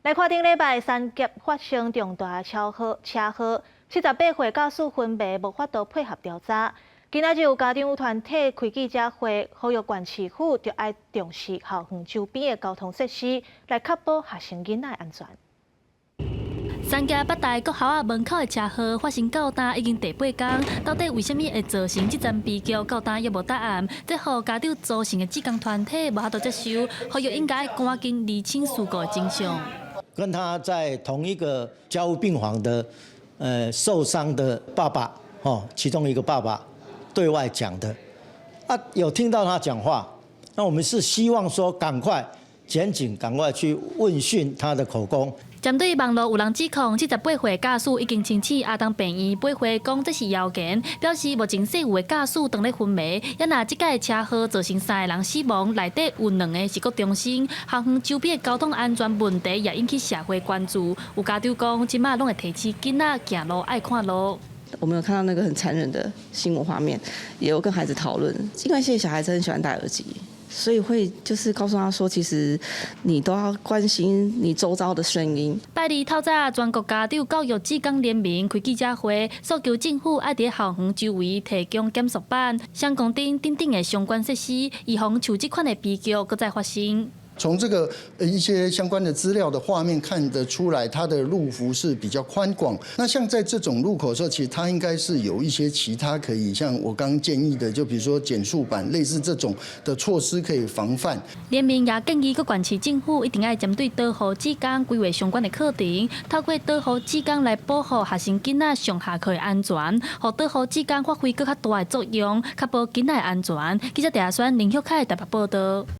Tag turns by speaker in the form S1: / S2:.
S1: 來看頂禮拜三峽發生重大車禍，車禍78歲駕駛昏迷，無法度配合調查。今仔日有家長團體開記者會，呼籲縣市府著愛重視校園周邊的交通設施，來確保學生囡仔的安全。
S2: 三峽北大國校仔門口的車禍發生到今已經第八工，到底為啥物會造成這樁悲劇？到今猶無答案，這予家長組成的志工團體無法度接受，呼籲應該趕緊釐清事故的真相。
S3: 跟他在同一個加護病房的，受傷的爸爸，哦，其中一個爸爸對外講的，啊，有聽到他講話，那我們是希望說趕快檢警趕快去問訊他的口供。
S2: 針對網路有人指控78歲駕駛已經清醒，阿東病院駁回講這是謠言，表示目前所有的駕駛當咧昏迷，也若這擺車禍造成三個人死亡，內底有兩個是國中生，校園周邊的交通安全問題也引起社會關注。有家長講，這馬攏會提醒囡仔行路愛看路。
S4: 我們有看到那個很殘忍的新聞畫面，也有跟孩子討論，因為現在小孩子很喜歡戴耳機。所以會就是告訴他說，其實你都要關心你周遭的聲音。
S2: 拜二透早，全國家長教育志工聯盟開記者會，訴求政府愛佇校園周圍提供減速板、閃光燈等等的相關設施，以防像這款的悲劇閣再發生。
S5: 從這個一些相關的資料的畫面看得出來，它的路幅是比較寬廣。那像在這種路口的時候，其實它應該是有一些其他可以像我剛剛建議的，就比如說減速板，類似這種的措施可以防範。
S2: 聯盟也建議各縣市政府一定愛針對導護志工規劃相關的課程，透過導護志工來保護學生囡仔上下課的安全，予導護志工發揮閣較大的作用，確保囡仔的安全。記者鄭亞宣、林旭凱台北報道。